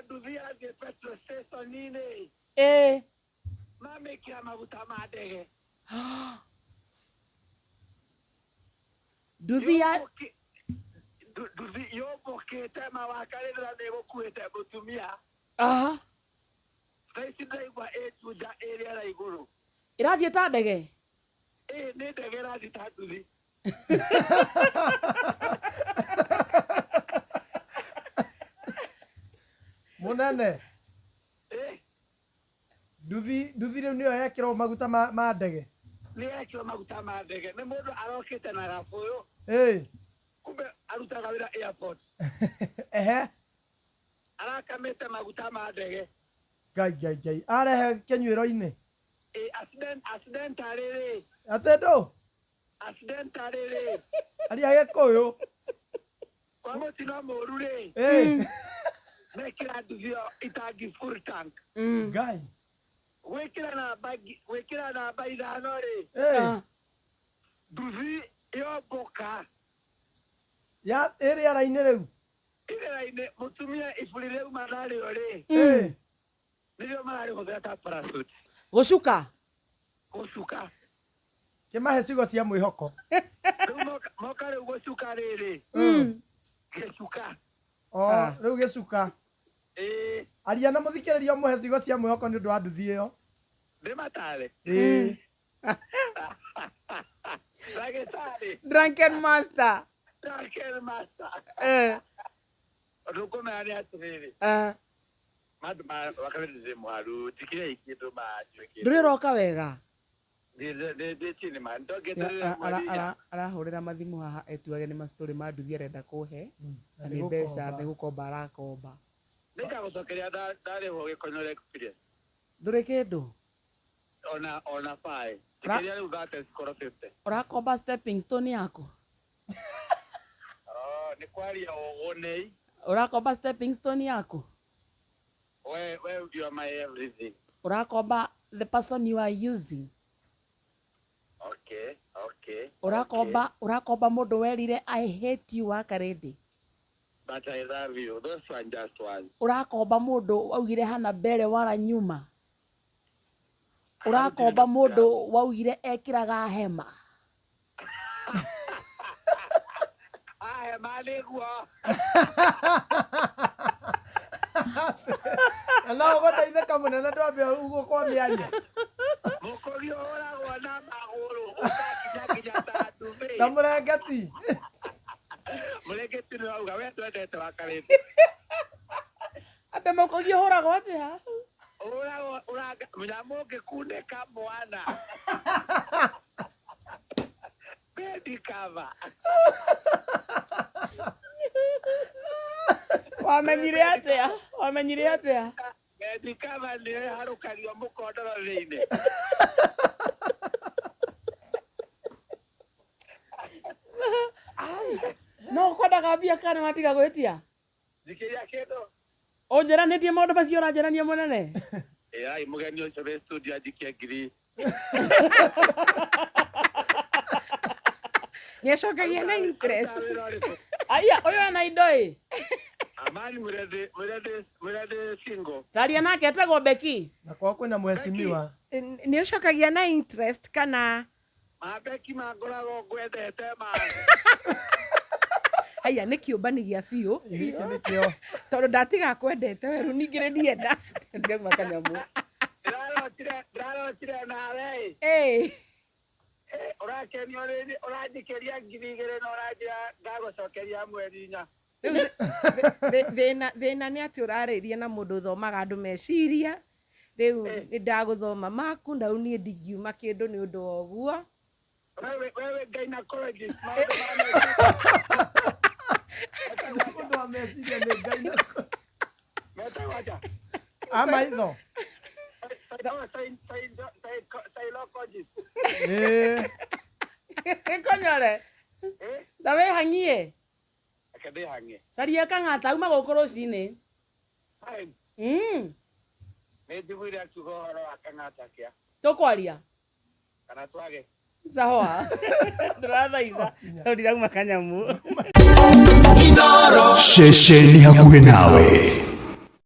Nduthi yathiĩ petrol station-inĩ Ĩĩ. Mamĩkĩra maguta ma ndege. Nduthi ya Yũmbũki- ndu- Nduthi yũmbũkĩte mawakarĩrĩra nĩ ĩgũkuĩte mũtumia. Aha. Thaa ici ndĩraigua ĩnjunja ĩ rĩera igũrũ. Ĩrathiĩ ta ndege. Ĩ nĩ ndege ĩrathiĩ ta nduthi. Mũnene. Ĩ Nduthi nduthi rĩu nĩyo yekĩrwo maguta ma, ma ndege. Nĩ yekĩrwo maguta ma ndege. Nĩ mũndũ arokĩte na gabũyũ. Ĩĩ. Kumbe arutaga wĩra airport. Ehe. Arakamĩte maguta ma ndege. Ngai ngai ngai. Arehe kĩnyuĩro-inĩ. Ĩ accident accidentally rĩ. Atĩ ndũ? Accidentally rĩ. Aria Gĩkũyũ. Kwa mũtino mũru rĩ. Ĩĩ. Mekĩra nduthi ĩyo itangi full tank. Ngai. Gwĩkĩra namba gwĩkĩra namba ithano rĩ. Ĩĩ. Nduthi yombũka. Ya ĩ rĩera-inĩ rĩu. Ĩ rĩera-inĩ mũtumia iburi rĩauma narĩo rĩ. Ĩĩ. Nĩrĩo mararĩhũthĩra ta parachute. Gũcuka. Gũcuka. Kĩmahe ciugo cia mwĩhoko. Rĩu moka, moka rĩu gũcuka rĩrĩ. Gĩcuka. O, Ah. rĩu gĩcuka. Ĩĩ, Aria na mũthikĩrĩria ũmũhe ciugo cia mwĩhoko nĩ ũndũ wa nduthi ĩyo. ndĩmatare. Ĩĩ. Ndagĩtarĩ. Drunken master. Drunken master. Eh. Ũndũ ngũmera nĩ atĩrĩrĩ. Eh. Mandũ ma wakarĩ ndĩ mũharu, njĩkĩrei kĩndũ manyue kĩndũ. Ndũrĩ ũroka wega. Ndĩ ndĩ ndĩ chini ma ndongeterere mweri inya. Arahũrĩra mathimũ haha etuage nĩ mastory ma nduthi arenda kũhe Na na nĩ nĩ mbeca gũkomba. nĩ gũkomba arakomba. Nĩngagũcokeria ndarĩhwo gĩkonyore experience. Ndũrĩ kĩndũ. Ona ona bae. Njĩkĩria rĩu thate cikorwo 50. Ũrakomba stepping stone yaku? Oh, nĩ kwaria ũgũnei. Ũrakomba stepping stone yaku? We we you are my everything. Ũrakomba the person you are using? Okay, okay. Ũrakomba ũrakomba mũndũ werire I hate you wakarĩndĩ? But I love you. Those one just once. Ũrakomba mũndũ waugire hana mbere wala nyuma? Ũrakomba mũndũ waugire ekĩraga hema? Ahema nĩguo. Na no ũgũteithĩka mũnene ndwambe ũguo kwa mĩario. Mũkũgi ũhũragwo na magũrũ ũgakinya nginya ta ndumbĩ. Ta mũrengeti. Mũrengeti nĩ wauga we ndwendete wakarĩte. Atĩ mũkũgi ũhũragwo atĩa? Ũhũragwo ũranga mũnyamũ ũngĩkunĩka mwana. Bedi cover. Wamenyire atĩa? Wamenyire atĩa? Bedi cover nĩyo ĩharũkagio mũkondoro thĩinĩ. No ũkwendaga mbia kana watiga gwĩtia? Njikĩria kĩndũ. Ũnjĩranĩtie maũndũ macio ũranjĩrania mũnene? Ĩrai mũgeni ũcio wĩ studio anjikie ngiri. Nĩ acokagia na interest. Arutaga wĩra ũrĩkũ? Aya, ũyũ ena indo ĩ. Amani mwĩre ndĩ mwĩre ndĩ mwĩre ndĩ single. Taria nake etagwo Becky. Na kwao kwĩna mheshimiwa. Nĩ ũcokagia na interest kana Mabeki mangoragwo ngwendete ma. Haiya nĩ kĩũmbani gĩa biũ. Gĩkĩ nĩkĩo. Tondũ ndatiga kwendete we rĩu ningĩ nĩ ndienda. Ndĩrauma kanyamũ. Ndĩrarotire ndĩrarotire nawe ĩ. Ĩĩ. Ĩ, ũrakenio nĩ ũranjikĩria 2000 na ũranjĩra ngagũcokeria mweri inya. Rĩu thĩna thĩna nĩ atĩ ũrarĩria na mũndũ ũthomaga andũ meciria. Rĩu nĩ ndagũthoma maku na rĩu niĩ ndingiuma kĩndũ nĩ ũndũ wa ũguo. Wewe wewe gynecologist maũndũ ma meciria. Mũndũ wa meciria nĩ gynecologist. Metagwo atĩa? A maitho. Psychologist. Ĩĩ. Gĩkonyore. Eh? Ta wĩhang'ie. Reke ndĩhang'ie. Caria kang'ata auma gũkũ rũcinĩ. Fine. Nĩ njiguire akiuga ũhoro wa kang'ata kĩa. Tũkwaria. Kana twage. Sawa. Ndĩrathaitha. Tondũ ndirauma kanyamũ. Ceceni hakuhĩ nawe.